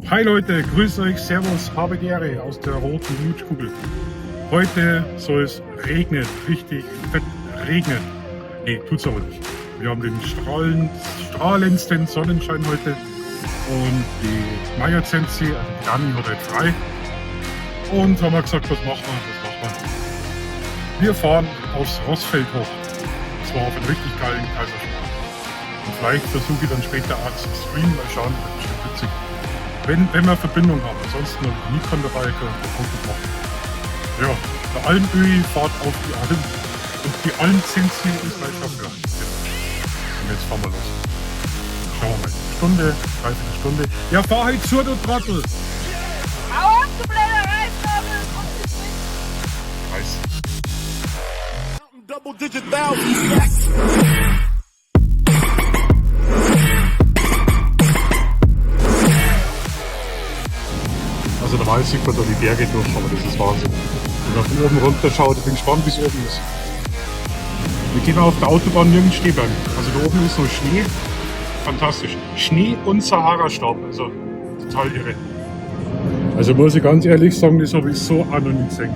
Hi Leute, grüß euch, Servus, habe die Ehre aus der roten Lutschkugel. Heute soll es regnen, richtig fett regnen. Nee, tut's aber nicht. Wir haben den strahlendsten Sonnenschein heute und die Maya Zenzi, also die Dani, hat heute frei. Und haben wir gesagt, was machen wir, was machen wir? Wir fahren aufs Rossfeld hoch. Und zwar auf einen richtig geilen Kaiserschmarrn. Und vielleicht versuche ich dann später auch zu streamen, mal schauen, wird bestimmt witzig. Wenn wir Verbindung haben, ansonsten habe ich Nikon dabei, kann ich Fotos machen. Ja, der Almöhi fahrt auf die Alm und die Almzinzi ist mein Chauffeur. Und jetzt fahren wir los. Schauen wir mal. Stunde, dreiviertel Stunde. Ja, fahr halt zu, du Trottel! Hau ab, du blöder Reisnabel! Weiß. Double digit thousand stacks. Also normal sieht man da die Berge durch, aber das ist Wahnsinn. Wenn man von oben runter schaut, ich bin gespannt, wie es oben ist. Wir gehen auf der Autobahn nirgends stehen bleiben. Also da oben ist so Schnee. Fantastisch. Schnee und Sahara-Staub, also total irre. Also muss ich ganz ehrlich sagen, das habe ich so auch noch nie gesehen.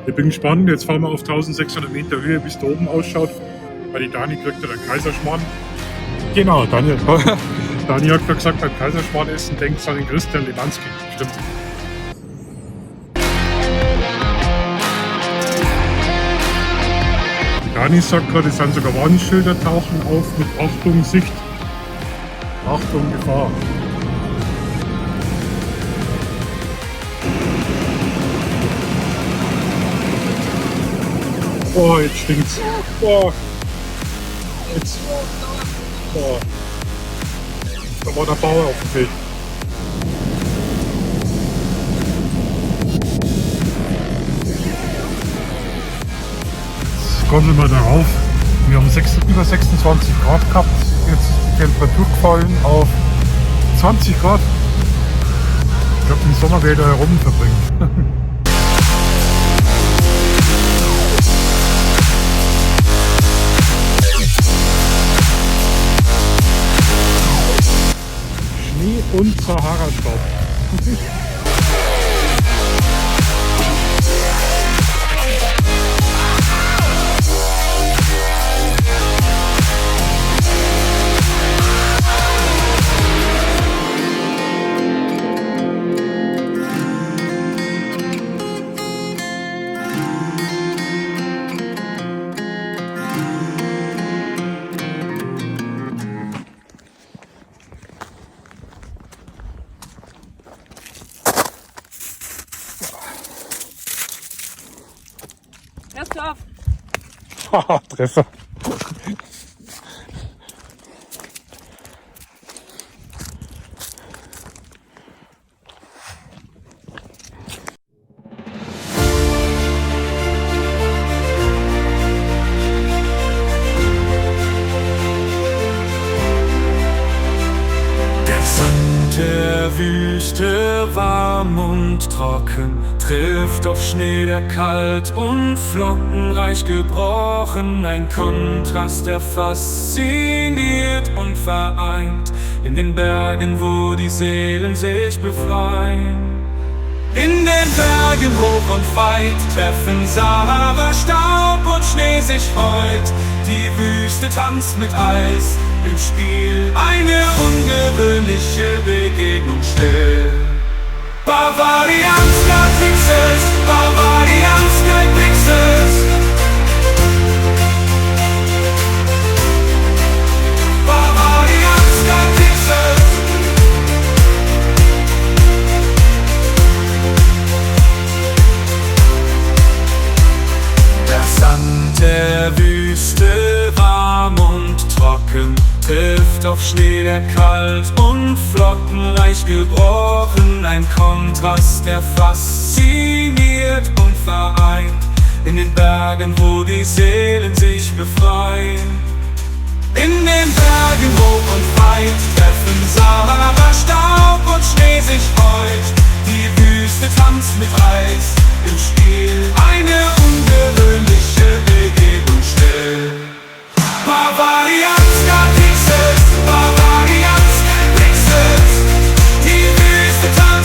Ich bin gespannt, jetzt fahren wir auf 1600 Meter Höhe, wie es da oben ausschaut. Weil die Dani kriegt ja dann Kaiserschmarrn. Genau, Dani, Dani hat gerade gesagt, beim Kaiserschmarrn essen denkt an den Christian Lemanski. Stimmt. Die Dani sagt gerade, es sind sogar Warnschilder tauchen auf mit Achtung Sicht. Achtung Gefahr. Oh, jetzt stinkt's. Oh, jetzt. Oh. Da war der Bauer auf dem Feld. Jetzt gondeln wir da rauf. Wir haben über 26 Grad gehabt. Jetzt ist die Temperatur gefallen auf 20 Grad. Ich glaube, den Sommer werde ich da herum verbringen. Schnee und Sahara-Staub. Hörst du auf? Haha, Treffer. Der Sand der Wüste, warm und trocken, trifft auf Schnee, der kalt und flockenreich gebrochen. Ein Kontrast, der fasziniert und vereint, in den Bergen, wo die Seelen sich befreien. In den Bergen hoch und weit treffen Sahara, Staub und Schnee sich heut. Die Wüste tanzt mit Eis im Spiel, eine ungewöhnliche Begegnung still. Bavarianska Pixels, Bavarianska Pixels. Bavarianska Pixels. Der Sand der Wüste, warm und trocken, trifft auf Schnee, der kalt und flockenreich gebrochen. Ein Kontrast, der fasziniert und vereint, in den Bergen, wo die Seelen sich befreien. In den Bergen hoch und weit treffen Sahara, Staub und Schnee sich heut. Die Wüste tanzt mit Eis im Spiel, eine ungewöhnliche Begegnung still. Bavarianska Pixels, Bavarianska Pixels. Die Wüste tanzt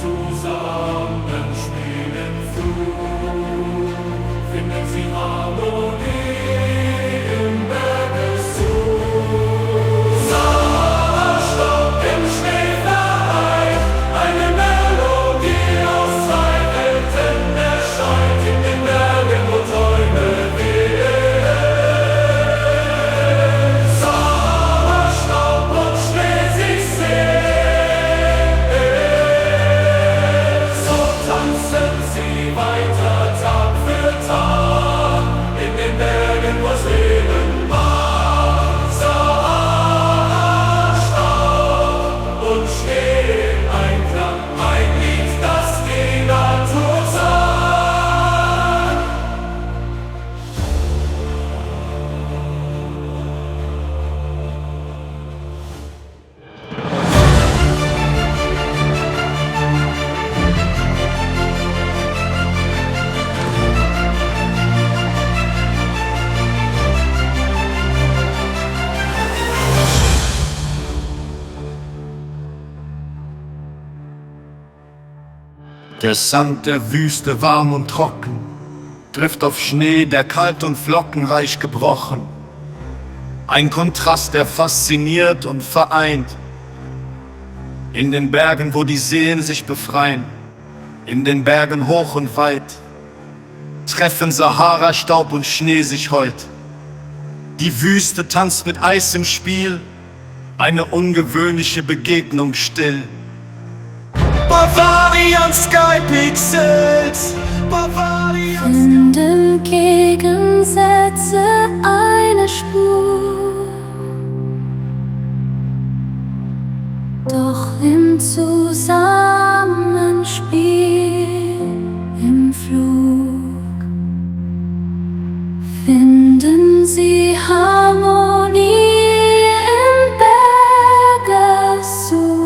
Zusammenspiel im Flug finden sie Harmonie im Bergeszug. Sahara-Staub im Schnee vereint, eine Melodie aus zwei Welten erscheint, in den Bergen, wo Träume wehen. Sahara-Staub und Schnee sich sehen. So tanzen sie weiter Tag für Tag, in den Bergen, wo's Leben war. Sahara-Staub und Schnee im Einklang, ein Lied, das die Natur sang. Der Sand der Wüste warm und trocken trifft auf Schnee, der kalt und flockenreich gebrochen. Ein Kontrast, der fasziniert und vereint. In den Bergen, wo die Seelen sich befreien, in den Bergen hoch und weit, treffen Sahara-Staub und Schnee sich heut. Die Wüste tanzt mit Eis im Spiel, eine ungewöhnliche Begegnung still. Bavarian Sky Pixels, Bavarian Finden Gegensätze eine Spur, doch im Zusammenspiel, im Flug, finden sie Harmonie im Bergeszug.